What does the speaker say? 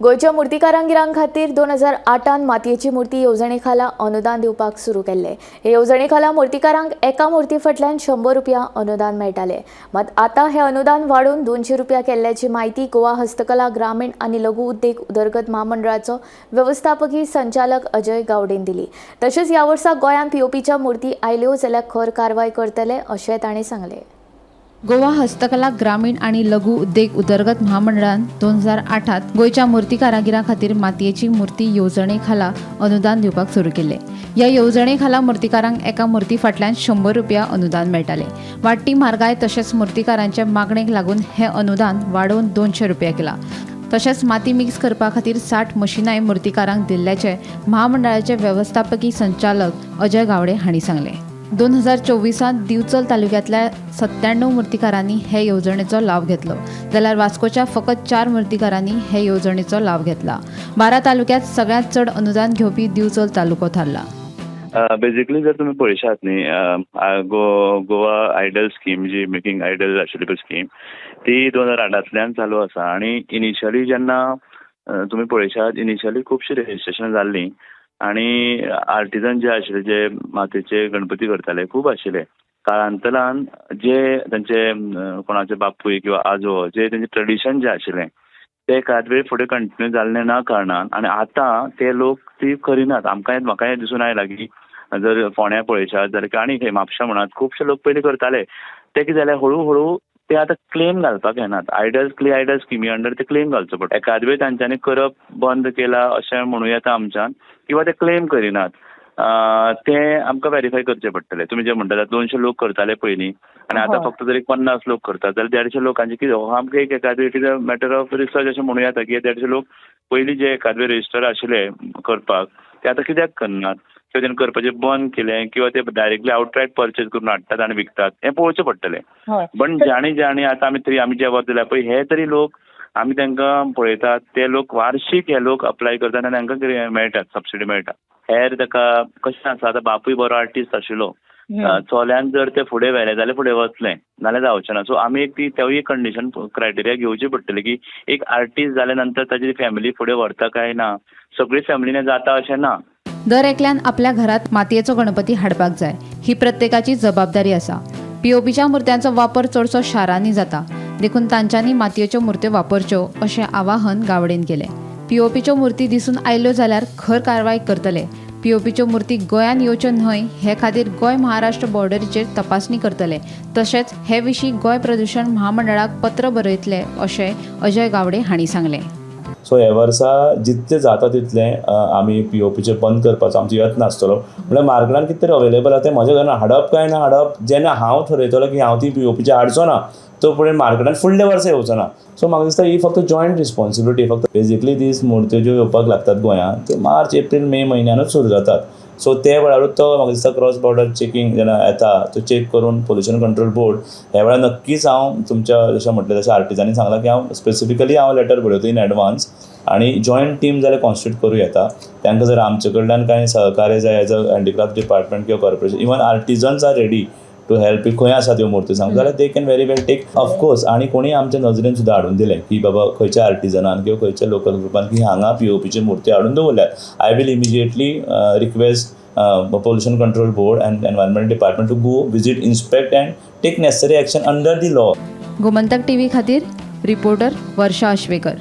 गोंयच्या मुर्तीकारांगिरां खातीर 2008 मातयेची मुर्ती येवजणे खाला अनुदान दिवपाक सुरू केल्लें. हे येवजणे खाला मुर्तीकारांक एका मुर्ती फाटल्यान 100 रुपया अनुदान मेळटालें. मात आतां हें अनुदान वाडोवन 200 रुपया केल्ल्याची म्हायती गोवा हस्तकला, ग्रामीण आनी लघु उद्देग उदरगत म्हामंडळाचो वेवस्थापकी संचालक अजय गावडेन दिली. तशेंच ह्या वर्सा गोंयांत पीओपीच्या मुर्ती आयल्यो जाल्यार खर कारवाय करतले, अशें तांणी सांगलें. गोवा हस्तकला, ग्रामीण आणि लघु उद्देग उदरगत महामंडळान 2008त गोंयच्या मूर्ती कारागिरां खातीर मातयेची मूर्ती येवजणे खाला अनुदान दिवपाक सुरू केल्लें. ह्या येवजणे खाला मूर्तिकारांक एका मूर्ती फाटल्यान 100 रुपया अनुदान मेळटालें. वाडटी म्हारगाय तशेंच मूर्तिकारांचे मागणेक लागून हें अनुदान वाडोवन 200 रुपया केलां. तशेंच माती मिक्स करपा खातीर 60 मशिनांय मूर्तिकारांक दिल्ल्याचें महामंडळाचे वेवस्थापकी संचालक अजय गावडे हांणी सांगलें. 2024त दिवचल तालुक्यांतल्या 97 मूर्तिकारांनी हे येवजणेचो लाव घेतलो, जाल्यार वास्कोच्या फकत चार मूर्तिकारांनी हे येवजणेचो लाव घेतला. 12 तालुक्यांत सगळ्यांत चड अनुदान घेवपी दिवचल तालुको थारला. बेजिकली जर तुमी पळयशात न्ही, गोवा आयडल स्कीम जी मेकिंग आयडल आशिल्ली पळय स्कीम, ती 2008तल्यान चालू आसा. आनी इनिशियली जेन्ना तुमी पळयशात, इनिशियली खुबशीं रजिस्ट्रेशन जाल्लीं आनी आर्टिजन जे आशिल्ले, जे मातयेचे गणपती करताले, खूब आशिल्ले. काळांतरान जे तांचे कोणाचे बापूय किंवा आजो, जे तेंचे ट्रेडिशन जे आशिल्लें, ते एकाद वेळ फुडें कंटिन्यू जाल्लें ना कारणान आनी आतां ते लोक ती करिनात. आमकां, म्हाका हें दिसून आयलां की जर फोंड्यां पळयशात जाल्यार आनी खंय म्हापशा म्हणात, खुबशे लोक पयलीं करताले. ते कितें जालें, हळू हळू ते आतां क्लेम घालपाक येनात. आयडल, क्ले आयडल स्किमी अंडर ते क्लेम घालचो पडटा. एकाद वेळ तांच्यांनी करप बंद केला अशें म्हणूं येता आमच्यान, किंवा ते क्लेम करिनात, तें आमकां वेरीफाय करचें पडटलें. तुमी जे म्हणटात 200 लोक करताले पयलीं आनी आतां फक्त जरी 50 लोक करतात जाल्यार 150 लोकांचे कितें, हो आमकां एक एकाद वेळ कितें मॅटर ऑफ रिसर्च अशें म्हणूं येता की 150 लोक पयलीं जे एकाद वेळ रजिस्टर आशिल्ले करपाक, ते आतां कित्याक करनात, किंवा तेणी करपाचें बंद केलें, किंवा ते डायरेक्टली आवटरायट पर्चेज करून हाडटात आनी विकतात, हें पळोवचें पडटलें. पण जाणी जाणी आतां आमी तरी आमी जे वत दिल्या पळय, हे तरी लोक आमी तांकां पळयतात, ते लोक वार्षीक हे लोक अप्लाय करतात आनी तांकां कितें मेळटात, सबसिडी मेळटा. हेर ताका कशें आसा, आतां बापूय बरो आर्टिस्ट आशिल्लो, चल्यान जर ते फुडें व्हेलें जाल्यार फुडें वतलें, नाल्यार जावचें ना. सो आमी एक ती तेवूय कंडिशन क्रायटेरिया घेवची पडटली की एक आर्टिस्ट जाल्या नंतर ताजी फॅमिली फुडें व्हरता काय ना. सगळी फॅमिलीन जाता अशें ना. दर एकल्यान आपल्या घरात मातयेचो गणपती हाडपाक जाय, ही प्रत्येकाची जबाबदारी आसा. पीओपीच्या मुर्त्यांचो वापर चडसो शारांनी जाता, देखून तांच्यांनी मातयेच्यो मुर्त्यो वापरच्यो, अशें आवाहन गावडेन केलें. पीओपीच्यो मूर्ती दिसून आयल्यो जाल्यार खर कारवाय करतले. पीओपीच्यो मूर्ती गोंयांत येवच्यो न्हय हे खातीर गोंय महाराष्ट्र बॉर्डरीचेर तपासणी करतले. तशेंच हे विशीं गोंय प्रदूषण म्हामंडळाक पत्र बरयतले, अशें अजय गावडे हांणी सांगलें. सो हे वर्सा जितलें जाता तितलें आमी पीओपीचेर बंद करपाचो आमचो यत्न आसतलो. म्हणल्यार मार्केटान कितें तरी अवेलेबल आसा, तें म्हज्या घरान हाडप काय ना हाडप, जेन्ना हांव थरयतलो की हांव ती पीओपीची हाडचो ना, तो पर्यंत मार्केटान फुडल्या वर्सा येवचो ना. सो म्हाका दिसता ही फक्त जॉयंट रिस्पॉन्सिबिलिटी. फक्त बेजिकली दीस मुर्त्यो ज्यो येवपाक लागतात गोंयांत, त्यो मार्च, एप्रील, मे म्हयन्यानूच सुरू जातात. सो ते वेळारूच तो म्हाका दिसता क्रॉस बॉर्डर चेकींग जेन्ना येता, तो चॅक करून पोल्युशन कंट्रोल बोर्ड ह्या वेळार नक्कीच हांव तुमच्या जशें म्हटलें तशें आर्टिजांनी सांगलां की हांव स्पेसिफिकली हांव लेटर बरयता इन एडवान्स आनी जॉयंट टीम जाल्यार कॉन्स्टिट्यूट करूं येता. तांकां जर आमचे कडल्यान कांय सहकार्य जाय एज अ हँडिक्राफ्ट डिपार्टमेंट किंवा corporation, even artisans are ready to help. खंय आसा त्यो मुर्त्यो सांग जाल्यार they can very well take, of course. आनी कोणीय आमच्या नजरेन सुद्दां हाडून दिलें की बाबा खंयच्या आर्टिजनान किंवा खंयच्या लोकल ग्रुपान की हांगा पीओपीची मुर्ती हाडून दवरल्यात, I will immediately request Pollution Control Board and Environment Department to go visit, inspect and take necessary action under the law. Gomantak TV खातीर रिपोर्टर वर्षा अश्वेकर.